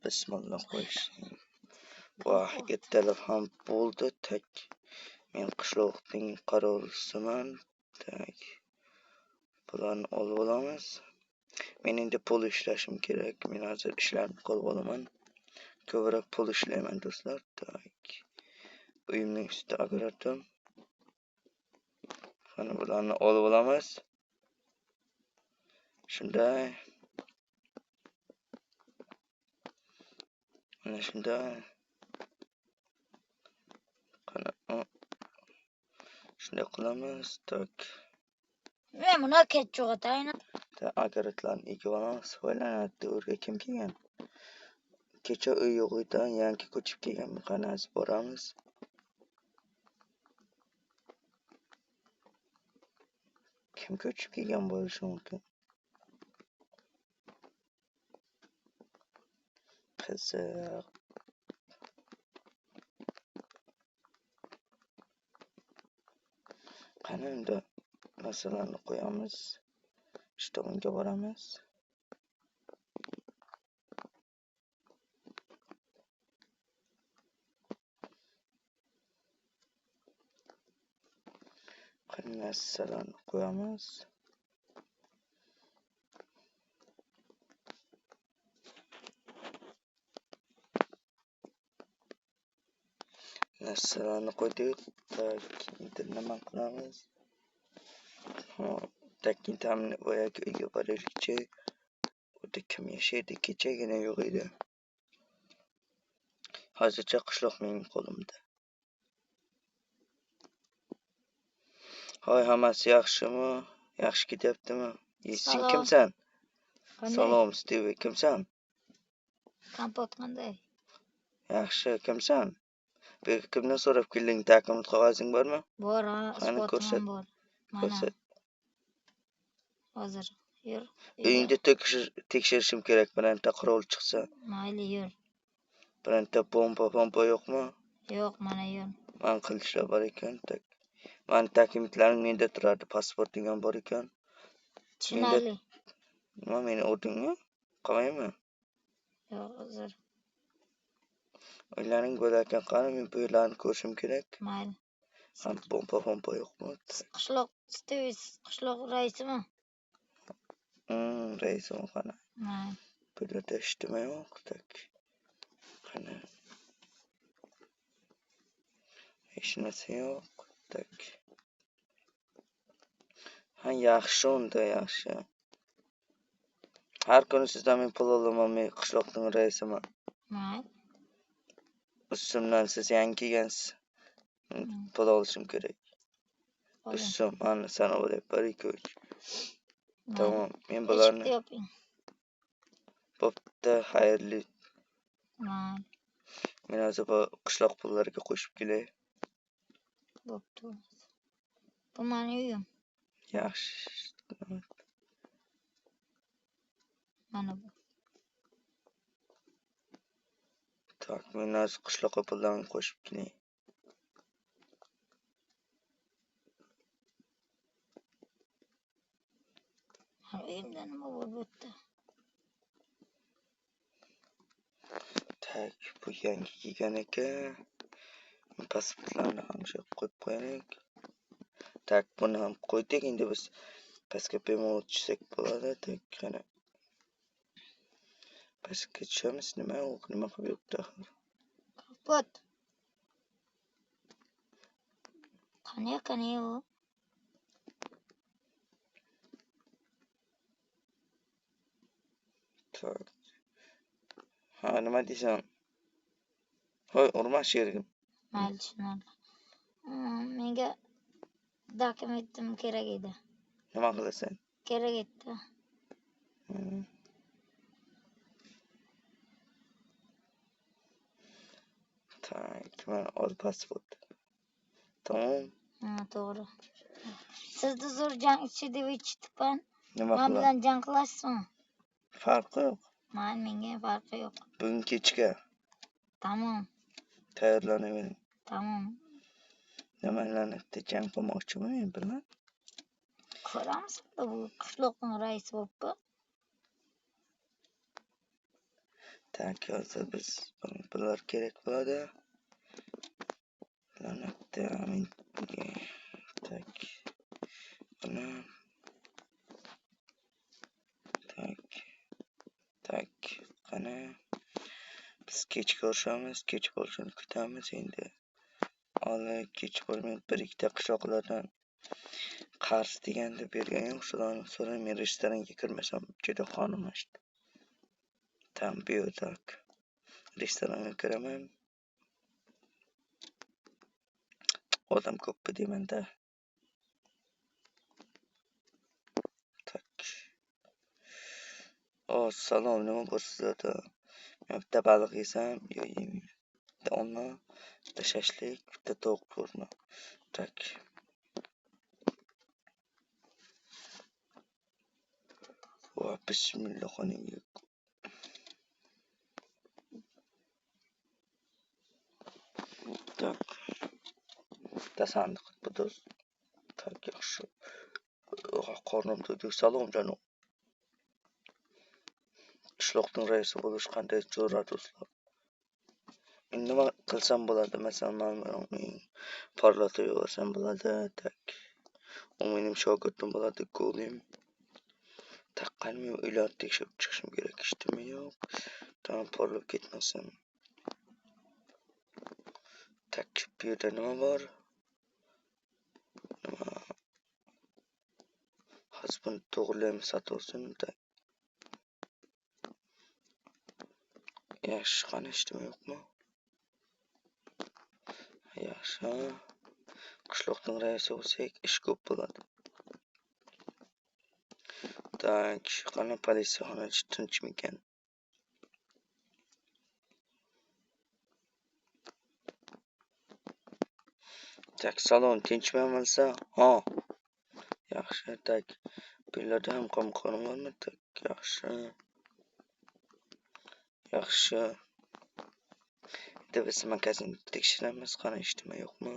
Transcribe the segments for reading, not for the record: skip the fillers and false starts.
Bismillah qo'yish. Voh, ertalab ham bo'ldi. Tak. Men qishloqning qorovulisiman. Tak. Bularni olib olamiz. Men endi pul ishlashim kerak. Men hozir ishlarni qilib olaman. Ko'proq pul ishlayman do'stlar. Tak. Uyimning ustida agrotim. Qani bularni olib olamiz. Shunday. Mana shunday. Qani shunday qilamiz. Tak. Men buni kechqurtayni. Agarotlarni ekib olamiz. O'ylanadi, o'rga kim kelgan? Kecha uy yo'q edi, yangi ko'chib kelgan. Qani hozir boramiz. Kim ko'chib kelgan bo'lishi mumkin? Qiziq. Qani unda narsalarni qo'yamiz. Shu tomonga boramiz. Qani narsalarni qo'yamiz. Narsalarni qo'ydik. Tak, endi nima qilamiz? Hop, tak, endi boyagi uyga boraylikchi. Unda kim yashaydi? Kechagina yo'q edi. Hozircha qishloq mening qo'limda. Hoy, hammasi yaxshimi? Yaxshi ketyaptimi? Sen kimsan? Salom, Steve, kimsan? Kompot qanday? Yaxshi, kimsan? Bu yerga kimdan so'rab kelding? Dokument qog'ozing bormi? Bor, isbotim bor. Mana. Ko'rsat. Hozir yur. Uyingda tekshirishim kerak, bironta qurol chiqsa. Mayli, yur. Bironta pompa yo'qmi? Yo'q, mana yur. Man qilichlar bor ekan, tak. Mani dokumentlarim menda turadi, pasporting ham bor ekan. Tushunarli. Nima, meni urdingmi? Qilmaymi? Yo'q, hozir. Uylaring bo'larkan, qani men bu yerlarni ko'rishim kerak. Mayli. Ham pompa yo'qmi? Qishloq Steve, qishloq raisimi? Raisim qani? Mayli. Bu yerda hech nima yo'q, tak. Qani? Hech narsa yo'q, tak. Ha, yaxshi unda, yaxshi. Har kuni sizdan men pul olaman, men qishloqning raisiman. Mayli. Ustimdan siz yangi kelgansiz. Pul olishim kerak. Ustim, mana sanab olyapman, 1, 2, 3. Tamom, men bularni bo'pti, xayrli. Mayli. Men hozir bu qishloq pullariga qo'shib kelay. Bo'pti. Bu meni uyim. Yaxshi. Mana bu. Tak, men hozir qishloqqa pullarni qo'shib kelay. Uyimda nima bor bu yerda? Tak, bu yangi kelgan ekan. Pasportlarni ham shu yerga qo'yib qo'yaylik. Tak, buni ham qo'ydik. Endi biz pastga bemalol tushsak bo'ladi. Tak, qani. Pastga tushamiz. Nima yo'q? Nima qilib yuribdi axir? Kompot. Qani, qani u? Tak. Ha, nima deysan? Hoy, urma sherigim. Mayli, tushunarli. Menga dokumentim kerak edi. Nima qilasan? Kerak edi. Tak, mana ol pasport. Tamom. Ha, to'g'ri. Sizni zo'r jangchi deb eshitibman. Nima Men bilan jang qilasizmi? Farqi yo'q. Mayli, menga farqi yo'q. Bugun kechga. Tamom. Tayyorlanavering. Tamom. Nimalarni jang qilmoqchiman men bilan? Ko'ramiz, bu qishloqning raisi bo'libdi. Tak, hozir biz bular kerak bo'ladi. Tak. Buni tak. Tak, qani biz kech ko'rishamiz, kech bo'lishini kutamiz endi. Hali kech bo'lmay bir ikkita qishloqlardan qarz deganda bergan yo'q, shularni so'ray, men restoranga kirmasam juda qonim ochdi. Tam bu yerda restoranga kiraman. Odam ko'pmi deymanda. Tak. O, salom, nima bor sizlarda? Men bitta baliq yesam, yo yemayman. Bitta olma, bitta shashlik, bitta tovuq ko'rma. Tak. Va bismillah qoningga. Tak. Bitta sandiq bu do'st. Tak, yaxshi. Qornim to'ydi. Salom janob. Qishloqning raisi bo'lish qanday jo'ra do'stlar? Men nima qilsam bo'ladi? Masalan, men porlatib yuborsam bo'ladi. Tak. U mening shogirdim bo'ladi, golem. Tak, qani men uylarni tekshirib chiqishim kerak. Hech yo'q. Tamam, porlab ketmasin. Tak, bu yerda nima bor? Nima? Hozir buni to'g'rilaymiz, sotib olsin. Tak. Yaxshi, qani hech nima yo'qmi? Yaxshi. Qishloqning raisi bo'lsak, ish ko'p bo'ladi. Tak, qani politsiya xonasi tinchmikan? Tak, salom, tinchmi bo'lsa? Ha. Yaxshi, tak. Bu yerlarda ham qamoqxona bormi? Tak, yaxshi. Yaxshi. Endi biz magazinni tekshiramiz, qani hech nima yo'qmi?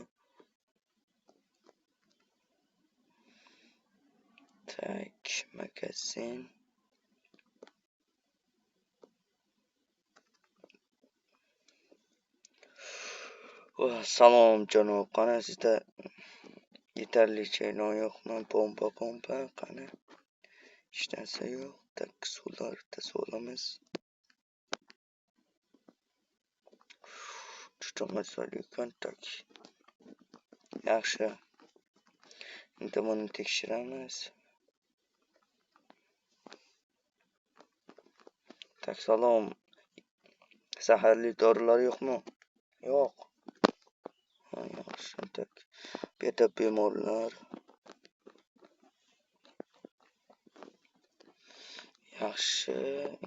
Tak, magazin. Salom janob, qani sizda yetarlicha non yo'qmi? Pompa, pompa, qani? Hech narsa yo'q. Tak, suvlar bitta suv olamiz. Juda mazali ekan, tak. Yaxshi. Endi buni tekshiramiz. Tak, salom. Zaharli dorilar yo'qmi? Yo'q. Yaxshi, tak. Bu yerda bemorlar. Yaxshi.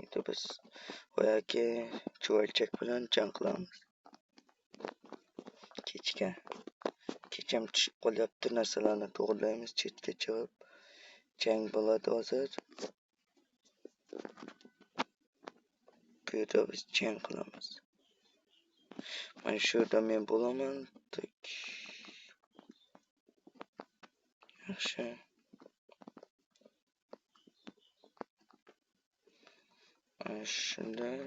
Endi biz boyagi chuvalchak bilan jang qilamiz. Kechga. Kecham tushib qolyapti, narsalarni to'g'rilaymiz, chetga chiqib jang bo'ladi hozir. Bu yerda biz jang qilamiz. Mana shu yerda men bo'laman. Tak. Yaxshi. Mana shunday.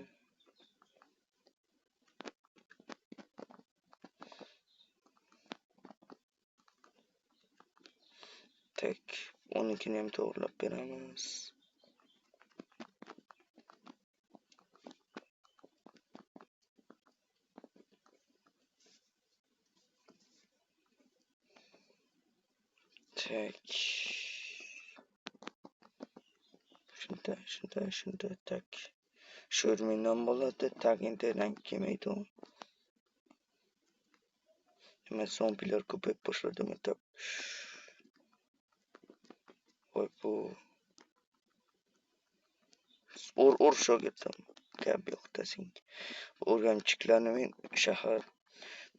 Tak, unikini ham to'g'rilab beramiz. Tak. Shunday, shunday, shunday, tak. Shu mendan bo'ladi, tak, endi rang kelmaydi. Nima, zombilar ko'payib boshladimi, tak. Voy bu. Ur shogirdim. Gap yo'q senga. O'rganchiklarni men shahar,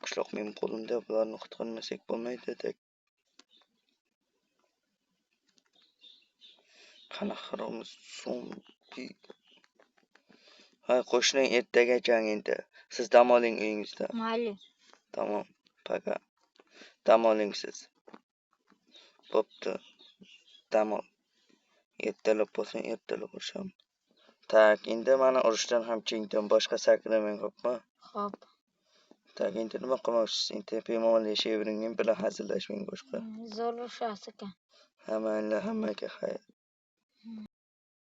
qishloq mening qo'limda, bularni qutqarmasak bo'lmaydi, tak. Qanaqa haromi zombi. Ha, qo'shning ertaga jang endi. Siz dam oling uyingizda. Mayli. Tamom, paka. Dam oling siz. Bo'pti. Dam ol. Ertalab bo'lsin, ertalab o'sham. Так, endi mani urushdan ham jangdan boshqa sakramang, xo'pmi? Xo'p. Так, endi nima qilmoqchisiz? Endi bemalol yashayvering, men bilan hazillashmang boshqa. Zo'r urushasiz ekan. Ha, mayli, hammaga xayr.